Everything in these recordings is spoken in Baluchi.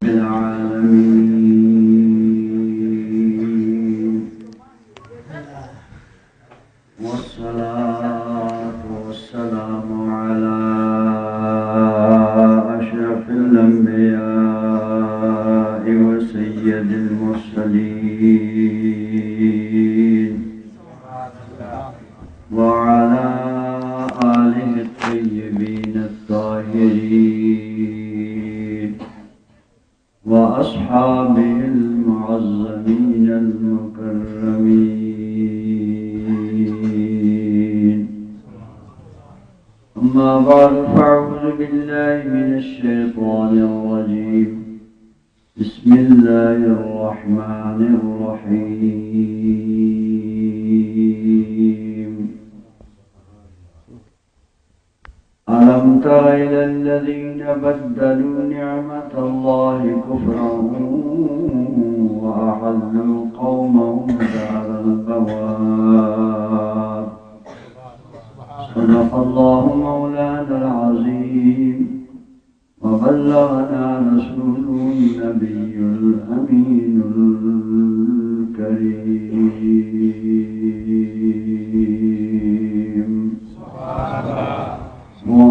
العالمين. والصلاة والسلام على أشرف الأنبياء وسيد المرسلين وعلى آله الطيبين الطاهرين وأصحابه المعظمين المكرمين. أما بعد، فأعوذ بالله من الشيطان الرجيم. بسم الله الرحمن الرحيم. ألم تر إلى الذين بدلوا نعمة الله كفرا وأحلوا قومهم دار البوار. صدق الله مولانا العظيم. وبلغنا رسوله النبي الأمين الكريم.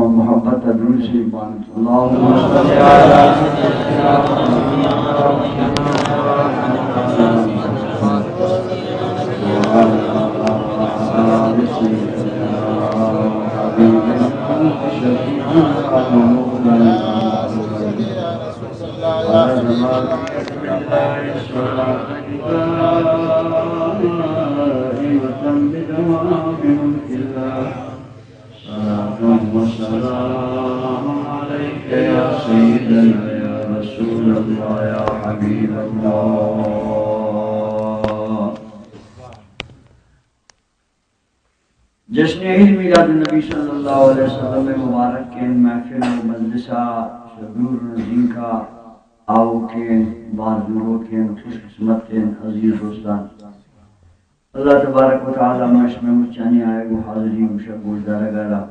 محبت درود شریف بان. اللهم صل على سيدنا محمد وعلى آل سيدنا وحبيبنا شفيعنا ومولانا محمد. على جمال بسم الله الصلاة دائمة بدوام ملك الله. صلاة وسلام عليك يا سيدنا يا رسول الله يا حبيب الله. جشن عيد ميلاد النبي صلى الله عليه وسلم ءِ مبارکیں محفل ءُ مجلس ءَ شدور نزینک ءَ آؤکیں، باز نوکیں، خوش قسمتیں عزیز دوستان، اللہ تبارک و تعالی ما شمئے مچانی آیگ ءُ حاضری ءُ گوشدارگ ءَ را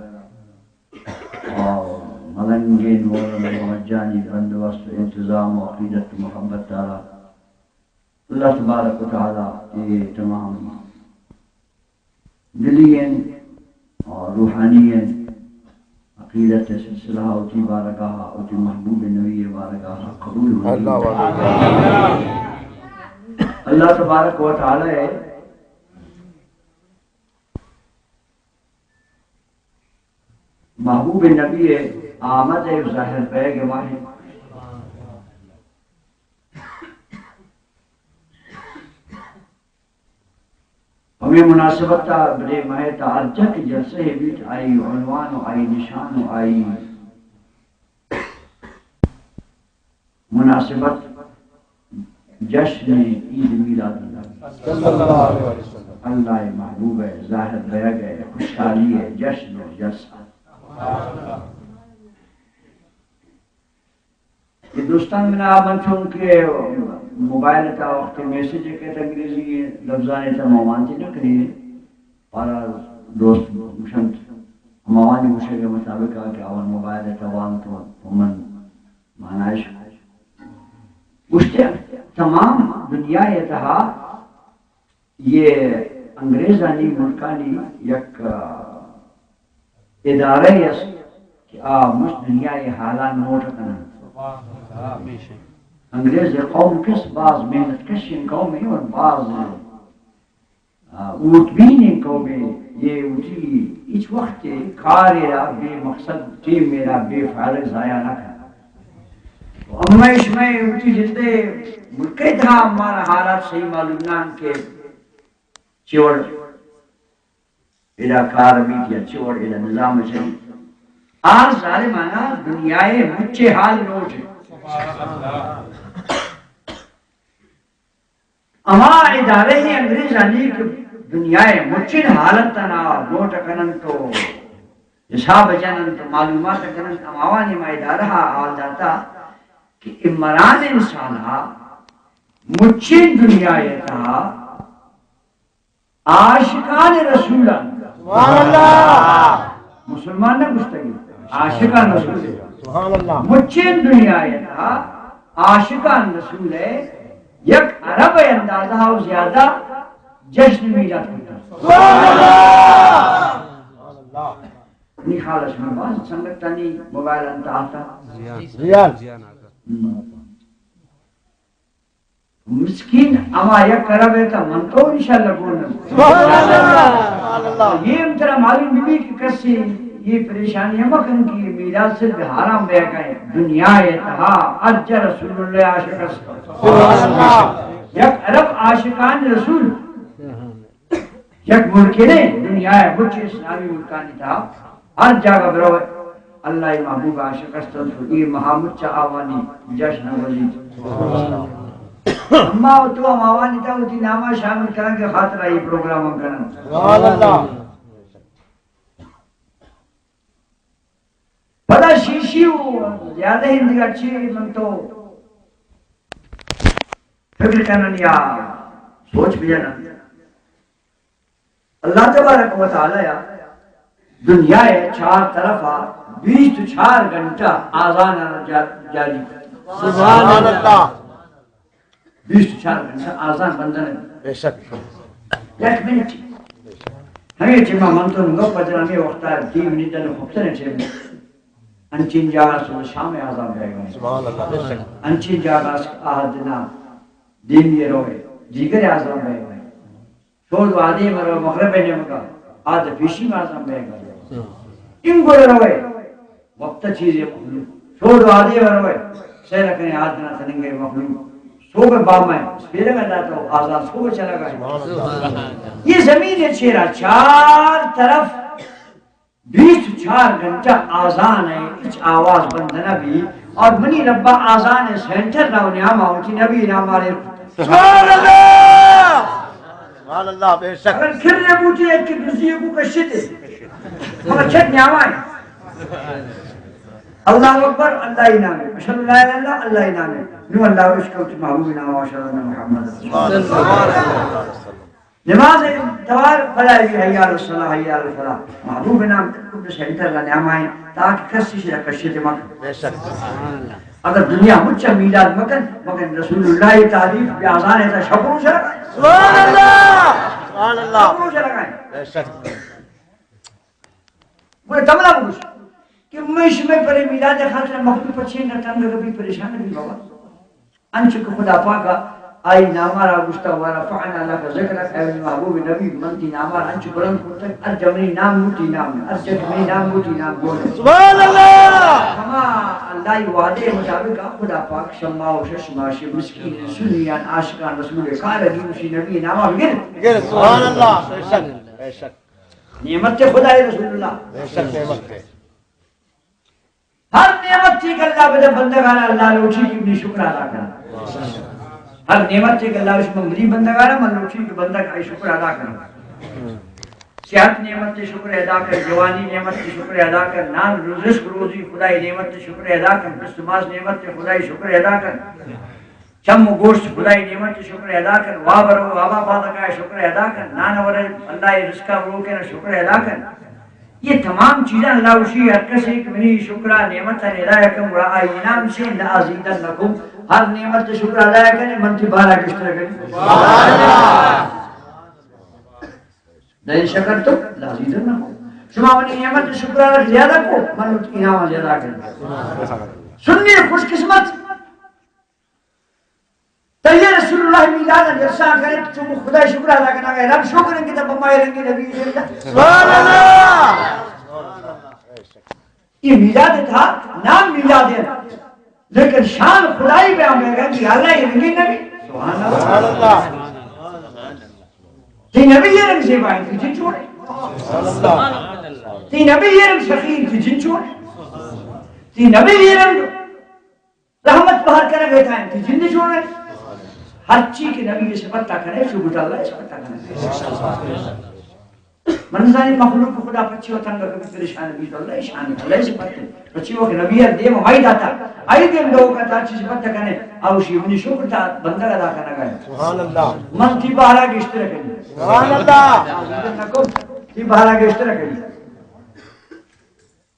ءُ ملنگیں مولم ءُ حجانی بندوبست ءُ انتظام ءُ عقیدت ءُ محبت ءَ را اللہ تبارک و تعالی اے تمام دلی انت ءُ روحانی انت، عقیدت ءِ سلسلہ ءَ وتی بارگاہ ءَ، وتی محبوب نبی ءِ بارگاہ ءَ قبول بہ اللہ۔ اللہ تبارک و تعالی محبوب نبی ءِ آمد ءُ ظاہر بیگ ءِ ماہ ہمے مناسبت ءَ بلے مئے تہا ہر جا کہ جلسہ ئے بیت، آئی عنوان ءُ آئی نشان ءُ آئی مناسبت جشن عید میلاد النبی صلی اللہ علیہ وسلم۔ اللہ ءِ محبوب ءِ ظاہر بیگ ءِ خوشحالی ءِ جشن ءُ جلسہ۔ کہ دوستان من آ من چون کہ موبائل ءِ تہا وقت میسج ءَ کئیت انگریزی لبزانی تہا ما وانتی نہ کنیں، پارا دوست گوشنت، ہماوانی گوشگ ءِ مطابق ءَ کہ آوان موبائل ءِ تہا وانت ءُ من معناش گوشتے۔ تمام دنیا ءِ تہا یہ انگریزانی ملکانی یک، آ، ادارہ است کہ آ مچ دنیا ءِ حالاں نوٹ کننت۔ انگریز قوم کس باز محنت کشیں قومے اور باز، آ، اوٹ بینیں قومے۔ یہ وتی ہچ وقت کارے را بے مقصد، ٹیم ءَ را بے فائدہ ضائع نہ کننت۔ اما شمئے وتی جندے ملک ءِ تہا مارا حالات صحیح معلوم نہ انت کہ چی وڑ ادا کار بیت یا چی وڑ ادا نظام چلیت۔ آ ظالمانا دنیا ءِ مچے حال نوٹ انت۔ ہما ادارہ انگریزانی کہ دنیا ءِ مچیں حالتانا نوٹ کننت ءُ حساب جننت ءُ معلومات کننت، ہماوانی ما ادارہ ءَ حال داتا کہ عمران انسان ءَ مچیں دنیا ءِ تہا عاشقان رسول انت۔ سبحان اللہ۔ مسلمان نہ گوشتگی، عاشقان رسول۔ سبحان اللہ۔ مچیں دنیا ءِ تہا عاشقان رسول ءِ یک ارب ءِ اندازہ ءَ زیادہ جشن میلاد کرتا۔ نی خیال ءَ شما باز سنگتانی موبائل انت آتا۔ ریال۔ ہم۔ مسکین ہما یک ارب ءَ تا من تو انشاءاللہ گون نہ۔ سبحان اللہ۔ یہ ہم ترا معلوم بی کہ کسی یہ پریشانی ہم کن کہ یہ میلاد صرف حرام بہ گئے، دنیا ءِ تہا ارجا رسول اللہ عاشق است۔ سبحان اللہ۔ یک ارب عاشقان رسول یک ملکے نہ، دنیا ءِ مچ اسلامی ملکانی تہا ہر جاگہ برو، اللہ ءِ محبوب عاشق است، تو اے مہا مچ آوانی جشن وزی۔ اما تو ہم آوانی تہا وتی ناما شامل کرن کہ خاطر یہ پروگرام ہم کرن۔ سبحان اللہ۔ پدا شیشی و زیادہ ہندگا چی من تو فکر کنن یا سوچ بجنن۔ اللہ تبارک و تعالی یا دنیا ءِ چار طرفا بیست و چار گھنٹہ آزان جا-، جاری۔ سبحان اللہ۔ بیست و چار گھنٹہ آزان بندن۔ بے شک۔ یک منٹ۔ ہمیں ٹیما من تو گپ جناں، ہمیں وقتا دیم نی دل خبتن ٹیم۔ انچین جاگہ صبح شام آزان بیگا۔ سبحان اللہ، بے شک۔ انچین جاگہ است آہدنا دیم یہ روئے، دیگر آزان بیگا۔ شود وادی مرو مغرب نیمگا، آد پیشی آزان بیگا۔ انگور روئے، وقت چیزیں مخلوق۔ شود وادی روئے، سیر کنے آدنا تننگے مخلوق۔ صبح بامے، سپیرگا داتا، آزان صبح چلا گئے۔ سبحان اللہ۔ یہ زمین چیرا چار طرف بیست و چار گھنٹہ آزان ہے، کچھ آواز بند نہ بھی۔ اور منی ربا آزان ہے سینٹر نہ نیاما ہوتی نبی نام والے۔ سبحان اللہ۔ سبحان اللہ، بے شک۔ اگر کھر نے بوتی ہے کہ دوسری کو کشتے، مگر چھت نیاما ہے۔ اللہ اکبر، اللہ ہی نام ہے۔ اشہد ان لا الہ الا اللہ، اللہ ہی نام ہے۔ نو اللہ عشق و محبوب نام، اشہد ان محمد رسول اللہ۔ سبحان اللہ۔ نماز توار فلا، حی علی الصلاح، حی علی الفلاح۔ محبوب نام کل سینٹر را نیامائیں تاکہ کسی شرا کشت مکن۔ بے شک۔ اگر دنیا مچا میلاد مکن، مکن رسول اللہ تعریف بے آزان ہے تا شکر شرا۔ سبحان اللہ۔ سبحان اللہ۔ شکر شرا۔ بے شک۔ گڑا تمنا بگوش کہ من شمئے پرے میلاد خاطر مخلوق پچین نہ تنگ بی، پریشان بی بابا۔ انچو کہ خدا پاک آئی ناما را گوشتا، ورفعنا لک ذکرک، اے محبوب نبی، من تی ناما را انچو بلند کرتگ، ہر جا منی نام بوتی نام، ہر جا منی نام بوتی نام گون۔ سبحان اللہ۔ ہما اللہ ای وعدے مطابق خدا پاک شما و شش ماشی مسکین سنیان عاشقان رسول کار گی، اسی نبی ناما بگر۔ بگر، سبحان اللہ۔ بے شک، بے شک۔ نعمت خدا ہے رسول اللہ۔ بے شک نعمت ہے۔ ہر نعمت تی کہ اللہ بدے بندگانا اللہ لوٹی کہ منی شکر ادا کن۔ ہر نعمت تی کہ اللہ شما منی بندگانا من لوٹی کہ بندگ آئی شکر ادا کن۔ صحت نعمت تی شکر ادا کن، جوانی نعمت تی شکر ادا کن، نان رزق روزی خدای نعمت تی شکر ادا کن، پس ماس نعمت تی خدای شکر ادا کن۔ چم و گوشت خدای نعمت شکر ادا کن، واب رو وابا پادکا شکر ادا کن، نان ورے اللہ رزقا بروکن شکر ادا کن۔ یہ تمام چیزاں اللہ وشی ہر کسی کہ منی شکرا نعمت ادا کن، گڑا آئی انعام سے لازیدنکم، ہر نعمت شکر ادا کن، من تی بارا گشتر کن۔ لئن شکرتم لازیدنکم۔ شما منی نعمت شکر ادا زیادہ کو، من انعام زیادہ کن۔ سنی خوش قسمت۔ تو یہ رسول اللہ میلاد ء جلسہ کرے تو چون خدا شکر ادا کرنا ہے، رب شکر ہے کہ تب ہمارے رنگی نبی زندہ۔ سبحان اللہ۔ یہ میلاد تھا، نام میلاد ہے، لیکن شان خدائی بیان ہے کہ اللہ یہ رنگی نبی۔ سبحان اللہ۔ تی نبی یہ رنگ زیبائیں، تی جن چھوڑے۔ تی نبی یہ رنگ سخی، تی جن چھوڑے۔ تی نبی یہ رنگ رحمت بہر کنگ ء تھا انت، جند جوڑ انت۔ ہر چی کہ نبی ء صفت تا کنے، شو گوشت اللہ ء صفت تا کنے۔ من زانی مخلوق خدا پچی و تنگ کبھی پریشان بھی تو اللہ ء شان، اللہ ء صفت ہے۔ پچی وقت نبی ء دیم ہمائی داتا، آئی دیم دو کا تا چی صفت تا کنے، او شی منی شکر تا بندہ ادا کنگ ء۔ سبحان اللہ۔ من تی بہرا گشتر کنی۔ سبحان اللہ۔ نکو، تی بہرا گشتر کنی۔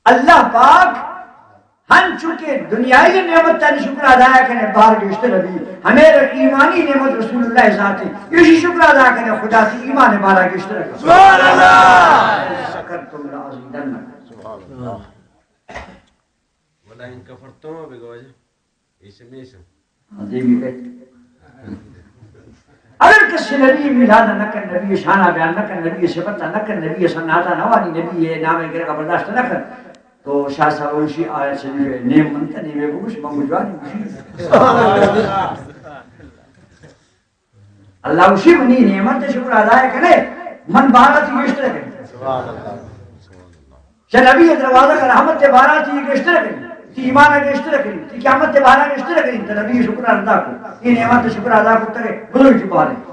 اللہ پاک ہنچو کہ دنیائی نعمتانی شکر ادا کنے بار گیشتر بی، ہمے ایمانی نعمت رسول اللہ ذاتی، ایشی شکر ادا کنے خدا تی ایمان بارا گیشتر بی۔ سبحان اللہ۔ شکرتم لازیدنکم۔ سبحان اللہ۔ ولئن کفرتم بگوجہ۔ ایسے میسن۔ ہاں، دیمی کہتے۔ اگر کسی نبی میلاد نہ کن، نبی شانہ بیان نہ کن، نبی صفت نہ کن، نبی سناتا نہ وانی، نبی نام گرگا برداشت نہ کن، تو شاہ صاحب اوشی آیت شریف نیم منت، نیمے بگوش، من گجوانی گوشی۔ اللہ اوشی منی نعمت شکر ادا کنے، من بارا تی گیشتر کنے۔ سبحان اللہ۔ چہ نبی دروازہ کا رحمت تے بارا تی گیشتر کنے، تی ایمان گیشتر کنے، تی قیامت تے بارا گیشتر کنے، تو نبی شکر ادا کو، تی نعمت شکر ادا کو ترے بزرگ چی بارے۔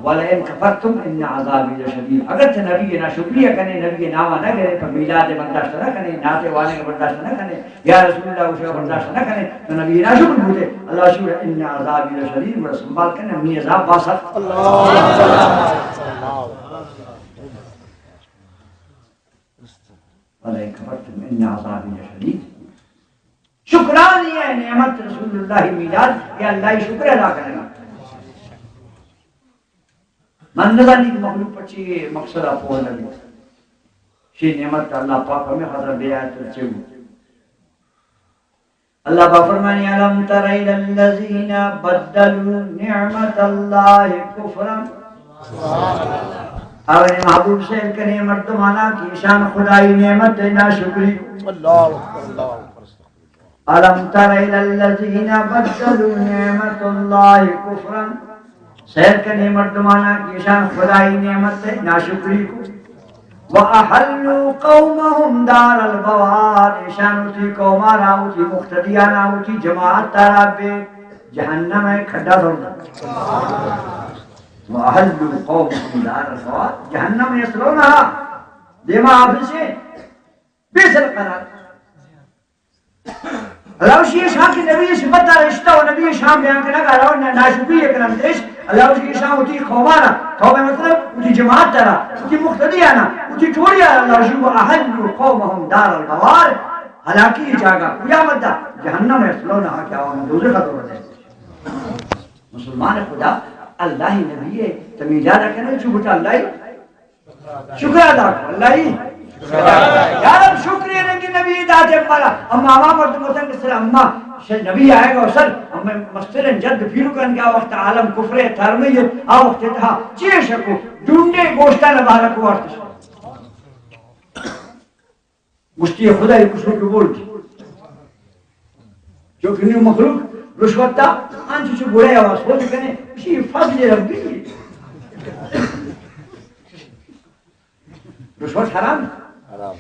ولئن کفرتم ان عذابی لشدید۔ اگر تو نبی ناشکری کنے، نبی ناما نہ گرے، تو میلاد برداشت نہ کنے، نعت وانے برداشت نہ کنے، یا رسول اللہ، اسے برداشت نہ کنے، تو نبی ناشکر بوتے۔ اللہ شکر، ان عذابی لشدید، وہ سنبھال کنے، منی عذاب باسخت۔ اللہ۔ ولئن کفرتم ان عذابی لشدید۔ شکرانی ہے نعمت رسول اللہ میلاد، یا اللہ شکر ادا کرنا۔ من نزانی کہ مخلوق پچی مقصد اپو نبی۔ شی نعمت اللہ پاک ہمیں خاطر بے آیت چے۔ اللہ با فرمانی، الم تر الی الذین بدلوا نعمت اللہ کفرا۔ اور محبوب سیل کنے مردمانا کہ ایشان خدائی نعمت ناشکری۔ اللہ اکبر، اللہ اکبر۔ الم تر الی الذین بدلوا نعمت اللہ کفرا۔ سیل کنے مردمانا کہ ایشان خدائی نعمت ناشکری کو۔ واحلوا قومهم دار البوار، ایشان وتی قوما را، وتی مقتدیانا، وتی جماعت تارا بے جہنم ہے کھڈا دوڑ۔ واحلوا قومهم دار البوار، جہنم یصلونها، دیما حافظ ہے، بے سر قرار۔ اللہ وشی شان کہ نبی صفت دار رشتہ و نبی شان بیان کنگ ء رو نہ ناشکری کنند اش۔ اللہ وشی شان وتی قومانا، قوم مطلب وتی جماعت دارا، وتی مقتدیانا، وتی ٹولیانا، اللہ وشی واحلوا قومهم دار البوار، ہلاکی جاگہ قیامت دا جہنم یصلونها، کہ آوان دوزخ دور دے۔ مسلمان خدا، اللہ نبی ہے، تمیدہ نہ کرے، چو بتا اللہ شکر ادا کن، اللہ ہی۔ یا رب، شکر ہے کہ نبی داتے مارا۔ اما، اما مردم وطن کے سر اما، شل نبی آئے گا سر، اما مستر جد پیرو کن گیا وقت عالم کفر ہے، تھرمی ہے، آ وقت تھا، چیئے شکو، ڈونڈے گوشتان بارک وارتش۔ گوشتی خدای کشو کہ بول دی۔ چونکہ نیو مخلوق رشوت تا انچو چو گڑے آواز ہو کنے، اسی فضل ربی۔ رشوت حرام۔ حرام۔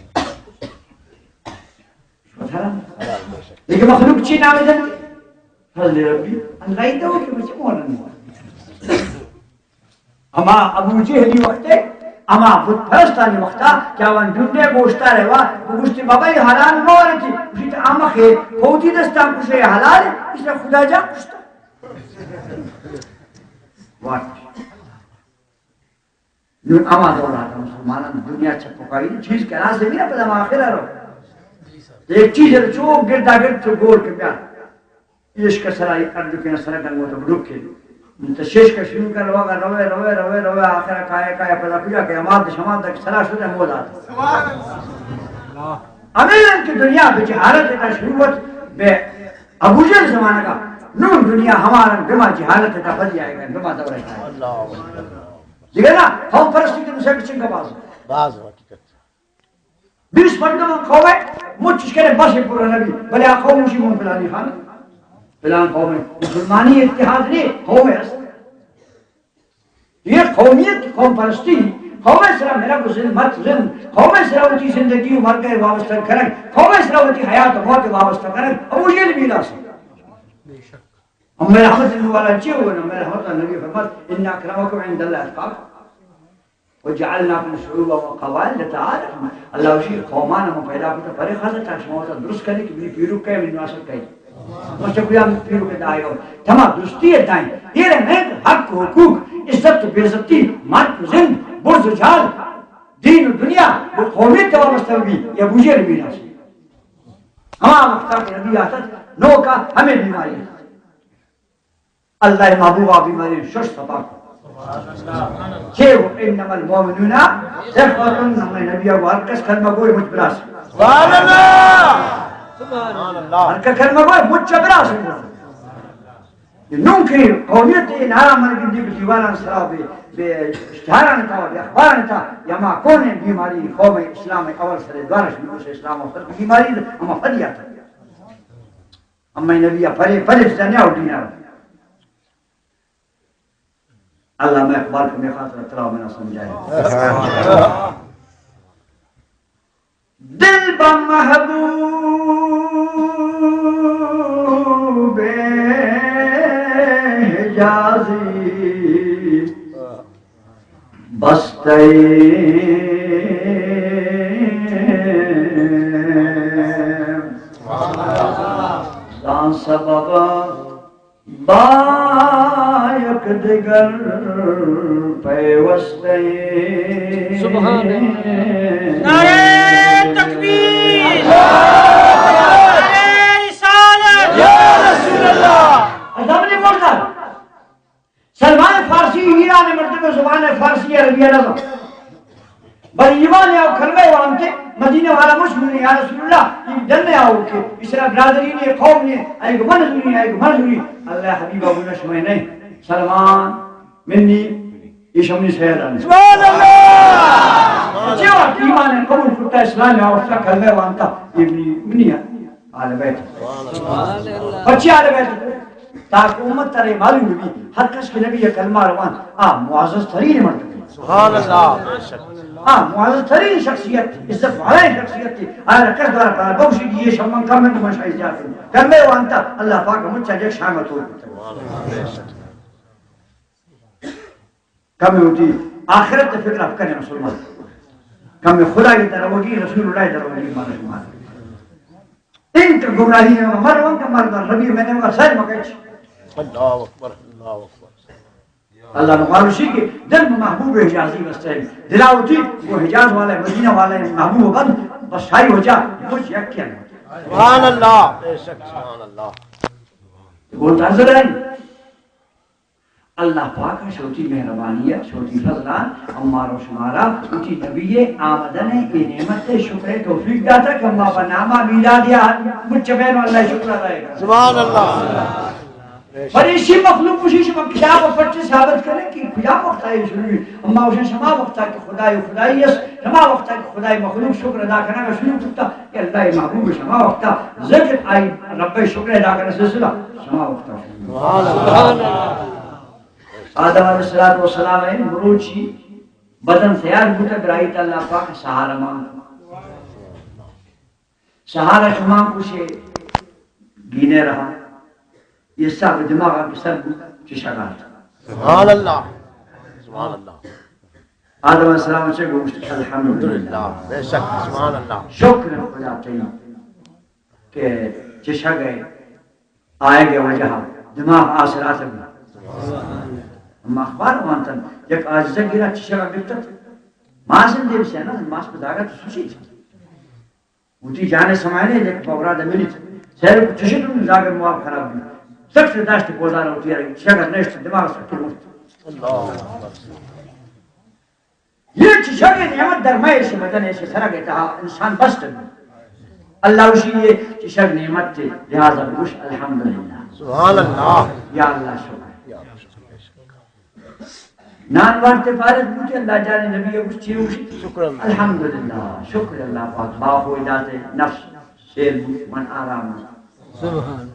رشوت حرام۔ حرام، بے شک۔ لیکن مخلوق چی نام دن؟ فضل ربی۔ اللہ ہی تو کہ مجھے مولانا۔ ہما ابو جہلی وقت ء، ہما بت پرستانی وقت ء کہ آوان ڈنڈے گوشتار ء وا، گوشتی بابا اے حلال مہ ورتی، گوشتی تو آ مخے، پہ وتی دستان کشے حلال، اس نے خدا جان کشتا۔ واہ۔ نون ہما دور آتا مسلمانان دنیا چپ پکائی، چیز کرا سے میرا پدا آخر رو۔ ایک چیز ہے چو گردا گرد چو گول کے پیار۔ ایشک سرا، اے اردکیں سرا گنگو تو بڈوکے۔ تو شیشک شروع کر روگا، روے، روے، روے، روے، آخر کائے، کائے، پدا کجا کہ اماد شماد تک سرا شده مودا۔ سبحان اللہ۔ ہمیں کہ دنیا بہ جہالت تا شروعت بہ ابو جہل زمانہ کا، نون دنیا ہمارا بما جہالت تا بدی آئے گا، بما دور ہے۔ اللہ۔ دیگه نه، قوم پرستی که نشه بچنگا باز۔ باز حقیقت۔ بیست مردم قوم ہے، مچش کرے بس پورا نبی، بلے آ قوم اسی من فلانی خان، فلان قوم ہے۔ مسلمانی اتحاد نہیں، قوم ہے۔ یہ قومیت، قوم پرستی، قوم سرا میرا کو ذمت زند، قوم سرا وتی زندگی و مرگ وابستہ کرن، قوم سرا وتی حیات و موت وابستہ کرن، ابو جہل میراث۔ ام رحمت اللہ والا چی ہو نا؟ ام رحمت اللہ نبی فرمات، ان اکرمکم عند اللہ اتقاکم۔ وجعلناکم شعوبا و قبائل لتعارفوا۔ اللہ وشی قومان ہم پیدا کرتا، پرے خاصا تا شما وتا درست کرے کہ منی پیرو کئے، منی نواسر کئے۔ مچ کوئی ہم پیرو کے دائے گا۔ تما درستی ہے دائیں۔ یہ رہے میں حق و حقوق، عزت و بے عزتی، مرد و زند، برز و جال، دین و دنیا، وہ قومیت وابستہ بھی، یا بوجھے میراث۔ ہما وقتا کہ نبی آتت، نوکا ہمے بیماری ات۔ اللہ محبوبا بیماری شش سپا کو۔ چے گو؟ انما المؤمنون اخوة، ہمے نبی ءَ ہر کس کلمہ گوئے مچ براس۔ سبحان اللہ۔ سبحان اللہ۔ ہر کس کلمہ گوئے مچ براس۔ نوں کہ قومیت ءِ نعرہ من گندی کہ دیوانان سرا بے، بے اشتہاران تا، بے اخباران تا، یا ما کون بیماری قوم اسلام اول سر دوارش میں اس اسلام و فرق بیماری ہما فدیات۔ اما نبی پرے پرے زنیا و دینار۔ اللہ میں اقبال کو میں خاطر ترا میں نہ سمجھائے۔ دل بہ محبوب حجازی بستہ۔ زان سبب با یک دگر پیوستہ۔ سبحان اللہ۔ نعرہ تکبیر۔ نعرہ رسالت۔ یا رسول اللہ۔ عظمت مردہ۔ سلمان فارسی ایران مردم زبان فارسی عربی نہ زان۔ بل ایمان یا کلمہ وانتے، مدینہ والا مش منی یا رسول اللہ، یہ جن آؤ کہ اسرا برادری نے، قوم نے، ایک من زنی، ایک من زنی۔ اللہ حبیب ابو نشمے نہیں۔ سلمان منی، یہ شمنی سیدان۔ سبحان اللہ۔ جو ایمان قبول کرتا، اسلام یا اس کا کلمہ وانتا، یہ منی، منی ہے۔ آل بیت۔ پچی آل بیت۔ تاکہ امت ترے معلوم بی، ہر کس کہ نبی کلمہ روان، آ معزز ترین مردم۔ سبحان اللہ۔ آ معزز ترین شخصیت، عزت والا شخصیت تھی۔ آ کس دوارا پڑا بخشی دیئے شمن کم ہے تو من شاید جاتے۔ کلمہ وانتا اللہ پاک مچا جگ شامت ہو۔ کم ہوتی آخرت ءِ فکر ءَ بکنے مسلمان۔ کم خدای دروگی، رسول اللہ دروگی، مارا شمار۔ انت گمراہی ہے، مر وانتا مر، مر ربی میں نے مر سر مکچ۔ اللہ اکبر، اللہ اکبر۔ اللہ مارشی کہ دل محبوب حجازی بستے۔ دلاوتی وہ حجاز والے، مدینہ والے محبوب بند، بس شاہی ہو جا، مجھ یک کیا۔ سبحان اللہ۔ بے شک، سبحان اللہ۔ وہ تازہ رہے۔ اللہ پاک ءَ شوتی مہربانی ءَ، شوتی فضل ءَ، امارو شمارا وتی نبی ءِ آمدن ءِ اے نعمت ءِ شکر ءِ توفیق داتا کہ ما پہ نام ءَ میلاد یا مچ بین اللہ شکر ادا ہے۔ سبحان اللہ۔ پر ایشی مخلوق کشی شما کتاب ءَ پٹ ثابت کرے کہ کجا وقت ہے شروع ہے۔ اما اوشن شما وقت ہے کہ خدای خدای اس، شما وقت ہے کہ خدای مخلوق شکر ادا کرنا شروع کرتا۔ کہ اللہ ءِ محبوب شما وقتا ذکر آئی رب ءِ شکر ادا کرنے سلسلہ شما وقتا شروع۔ سبحان اللہ۔ آدم علیہ الصلوۃ والسلام ءِ مروچی بدن تیار بوتا، برایت اللہ پاک سہارا مان۔ سہارا چمان کشے گینے رہا۔ یہ سب دماغ کے سر چشگا۔ سبحان اللہ۔ سبحان اللہ۔ آدم علیہ السلام چہ گوشت، الحمدللہ۔ الحمدللہ۔ بے شک، سبحان اللہ۔ شکر خدا تئی کہ چشگ ءِ آیگ ءِ وجہ ءَ دماغ آسرات بی۔ اما اخبار وانتن، یک عاجزہ گرا چشگ ءَ گپتت، ماس دیم سے نا، ماس پہ داگا تو سوچیت۔ وتی جان سمائنے یک پورا دمنیت۔ سیر چشت زاگر مواب خراب بی۔ سخت داشت پوزار ہوتی ہے، چشگ ءَ نشت، دماغ سکر مفت۔ اللہ اکبر۔ یہ چشگ نعمت در میں ایشی بدن ایشی سرگ تہا انسان بست۔ اللہ وشی یہ چشگ نعمت تے، لہذا بگوش الحمدللہ۔ سبحان اللہ۔ یا اللہ شکر۔ نان وارتے فارغ بوتی، اللہ جان نبی گوش چی گوشی؟ شکر اللہ۔ الحمدللہ، شکر اللہ پاک، باپ و دات نفس شیر بوت من آرام۔ سبحان۔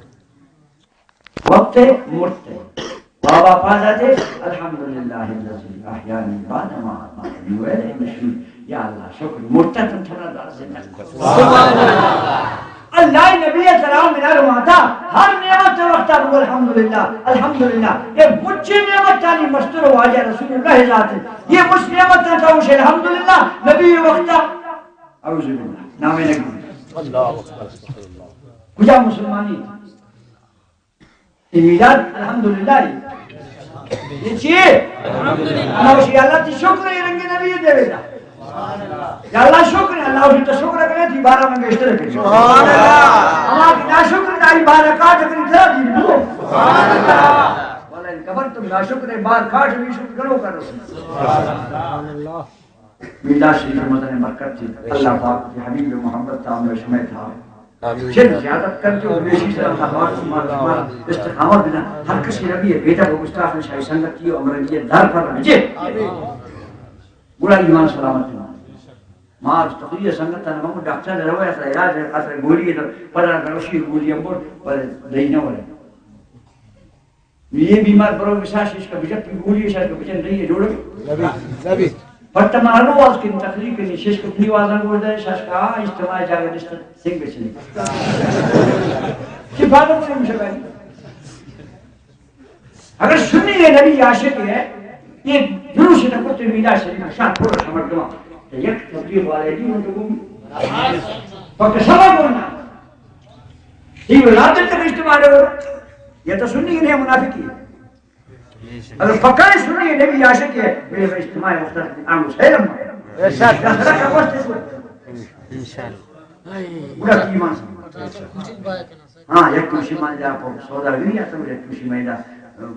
وقت مرتے۔ بابا پادا دے، الحمدللہ الذی احیانی بعد ما اماتنی و الیہ النشور۔ یا اللہ، شکر، مرتت انت، ترا دار زندگ کت۔ سبحان اللہ۔ اللہ نبی کرام منا رواتا، ہر نعمت وقتا بگو الحمدللہ، الحمدللہ۔ یہ مچی نعمت تانی مستر واجہ رسول اللہ ذات۔ یہ مچ نعمت تا اوش الحمدللہ، نبی وقتا۔ اعوذ باللہ، نام نبی۔ اللہ اکبر۔ کجا مسلمانی؟ یہ میلاد الحمدللہ ہے۔ یہ چی ہے؟ الحمدللہ۔ اللہ تی شکر ہے، رنگ نبی دے بیٹا۔ یا اللہ شکر، اللہ اسی تو شکر کرے، تئی بارہ من گیشتر کرے۔ سبحان اللہ۔ اللہ کی ناشکر، تئی بارہ کاٹ کرے، ترا دی دو۔ سبحان اللہ۔ والا ان قبر تم ناشکر ہے، بار کاٹ بھی شکر کرو کرو۔ سبحان اللہ۔ میلاد شریف مدن برکت تھی، اللہ پاک کے حبیب محبت تھا، ہمیں شمع تھا۔ آمین۔ چل زیادت کر کے اور بیشی سے اللہ پاک کی مال شمار استقامت بنا۔ ہر کسی نبی ہے، بیٹا کو گستاخ شاہی سنگت کی عمر کی در پر رہے۔ آمین۔ گڑا ایمان سلامت ہے۔ ما تقریر سنگت نہ ہم ڈاکٹر نے روایت علاج ہے، خاطر گولی ہے، پر روشی گولی ہم پر دئی نہ ورے۔ یہ بیمار برو، شاش اس کا بجٹ کی گولی، شاش کا بجٹ نہیں ہے، جوڑو۔ نبی، نبی۔ پر تمہارا واز کی تقریر کرنی، شش کو اپنی وازاں کو دے، شاش کا اجتماع جاگہ دست سنگ بچنی۔ کی بات ہے مشکل۔ اگر سنی ہے، نبی عاشق ہے، یہ جلوس ہے تو میلاد شریف شاہ پورا سمجھ دو۔ تو یک تبلیغ والے دی ہوں تو پکا سبب ہونا۔ یہ ولادت تک اجتماع ہو، یہ تو سنی نہیں، منافقی ہے۔ اگر پکا سنی ہے، نبی عاشق ہے، میرے اجتماع وقت آنگو سیلم۔ ارشاد۔ انشاءاللہ۔ گڑا ایمان۔ ہاں، یک کوشی ماں جا سوداگری آتا، یک کوشی ماں جا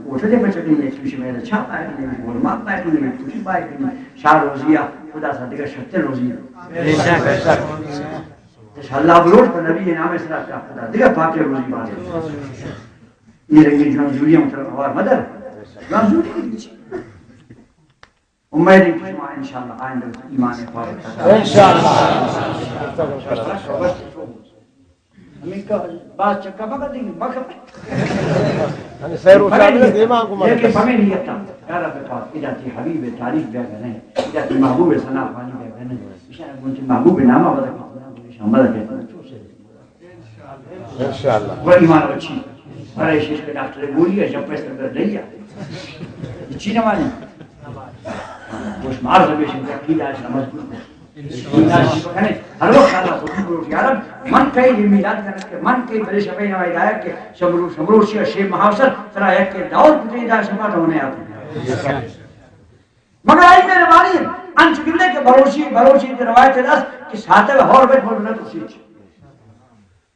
ہوٹل پچ کنی، یک کوشی ماں جا چاہ پائے کنی، گورما پائے کنی، یک کوشی پائے کنی، شاہ روزیا خدا سا دیگر شتے روزیا۔ بے شک، بے شک۔ انشاءاللہ بلوٹ پر نبی نام اسلام کا خدا دیگر پاکے روزی بارے۔ یہ رنگی جوان جوڑیاں مطلب ہوار مدر۔ جوان جوڑی۔ امید ہے کہ شما انشاءاللہ آئندہ ایمان حفاظت کرنا۔ انشاءاللہ۔ ہمیں کا بات چکا مگر دیں، مگر۔ یعنی سیر و چار میں دیما کو مگر۔ لیکن ہمیں نیت تھا، یا رب پاک، ادا تئی حبیب تعریف بیا کہ نہیں، ادا تئی محبوب ثنا خوانی بیا کہ نہیں۔ اشارہ گون تئی محبوب نامہ بدا کہ، نامہ بدا کہ، چو سے۔ انشاءاللہ۔ و ایمان بچی۔ برای شیش که ڈاکٹر گولی ہے، جب پیسے کر لیا۔ چی نہ مانی؟ گوش مار زبیشن، عقیدہ ہے، نماز گوش۔ ہر وقت اللہ خود بولو، یا رب، من کئی یہ میلاد کرت کہ من کئی بلے شپے نہ ہدایت کہ شمرو، شمرو شی، شی محاصر، ترا یک کہ دعوت بتنی دا شما تو نہیں آتے۔ مگر آئی مہربانی انچ گندے کہ بلوچی، بلوچی کی روایت ہے دس کہ ساتل ہور بیت بولنا تو سیچ۔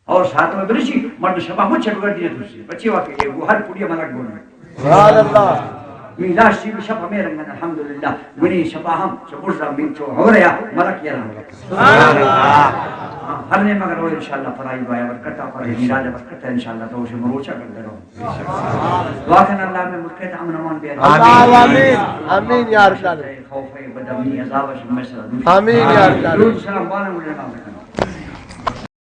اور ساتل بلوچی مرد شبا مچ بگر دیے تو سی۔ بچے واقعی یہ وہ ہر پڑیا ملک بولنا۔ سبحان اللہ۔ میلاد شی شپ ہمیں رنگن الحمدللہ۔ منی شپا ہم چو برزا من چو ہو رہا ملک یہ رنگ۔ سبحان اللہ۔ ہاں، ہر نے مگر ہو انشاءاللہ پرائی بایا برکتا پر میلاد برکتا انشاءاللہ تو اسے مروچا کر دے رہو۔ دعا کن اللہ میں ملک ءَ امن امان بیار۔ آمین۔ آمین۔ آمین یا رب العالمین۔ خوف ءُ بد امنی عذاب ءَ شمئے سرا دور۔ آمین یا رب العالمین۔ درود سلام بانا مجھے نام کن۔